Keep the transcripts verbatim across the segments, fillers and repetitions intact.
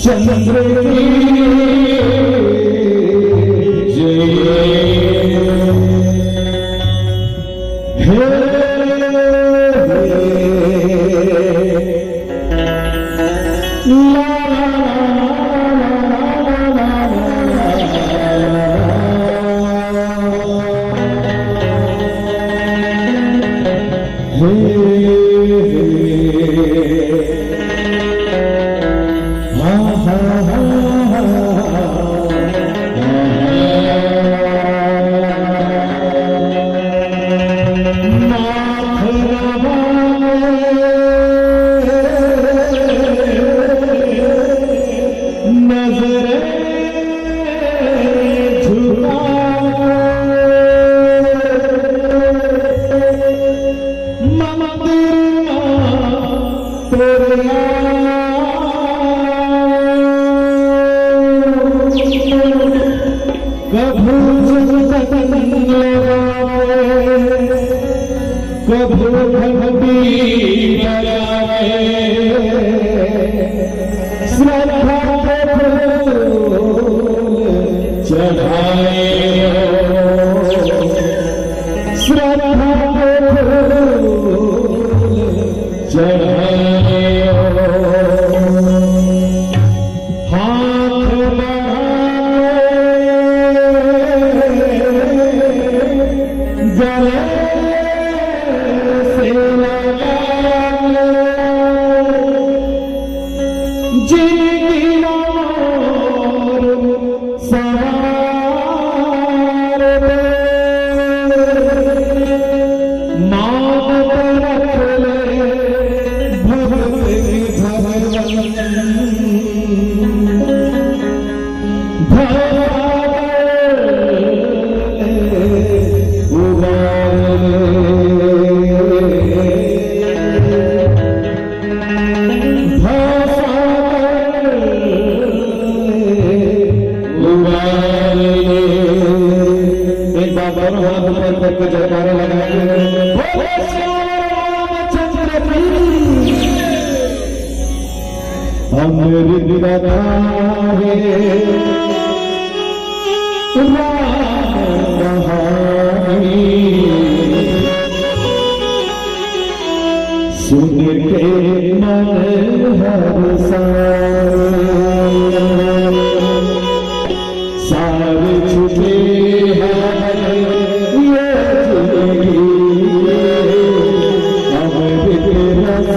चंद्र की जय। हे, हे। नजरें झुका मंदिर मा तोरे आए। कभू चंदन लगावे, कभू घंटी बजावे, श्रद्धा के फूल चढ़ाए हो, श्रद्धा के फूल चढ़ाए हो। हाथ बढ़ा के गले से लगा लो, जिंदगी मोर संवार दे। मान परख ले भगत भगवान। एक बार दोनों हाथ ऊपर करके जयकारा लगाएंगे। बोलो श्री रामचंद्र की। अमृत कथा है राम कहानी, सुन के मन हर्षाए। सारे छुपे हैं ये जिंदगी, अमृत रस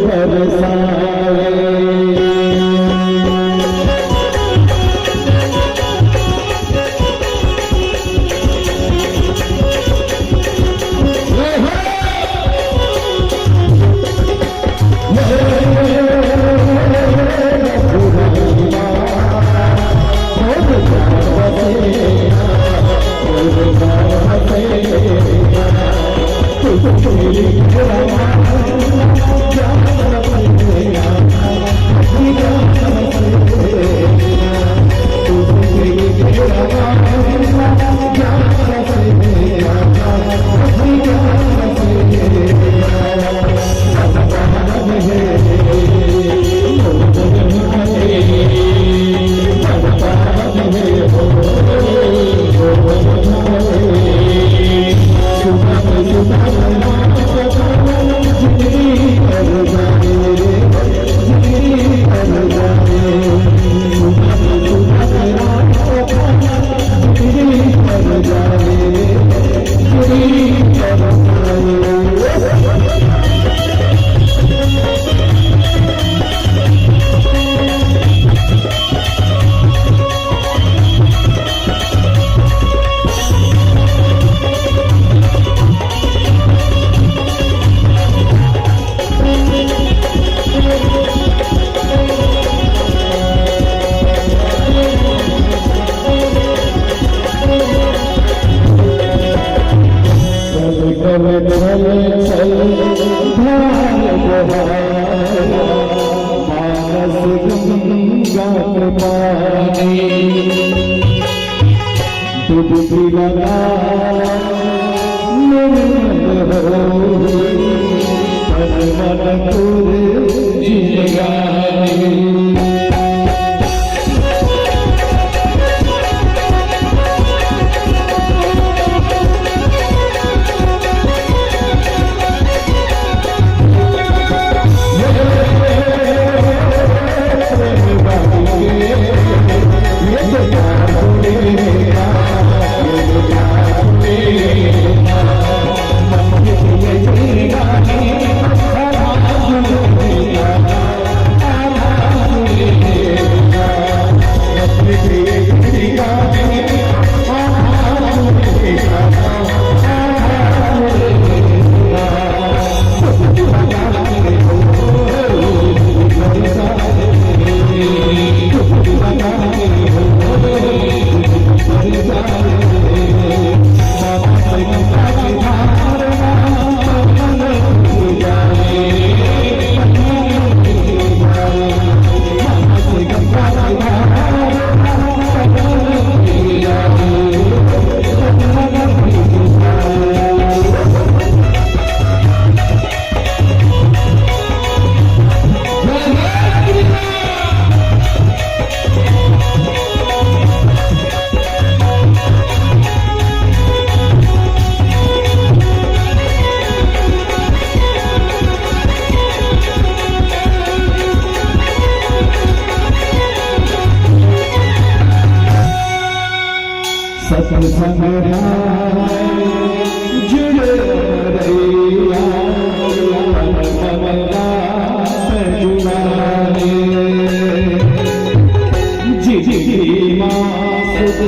बरसाए। कल कल छल छल धार बहाया, मानस गंगा के पानी। डुबकी लगा मेरे मन सत्संग जुड़े रहिया, जिंदगी माँ सुख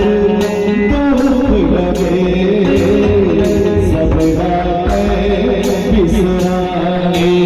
दुख लगे, सब बातें बिसराए।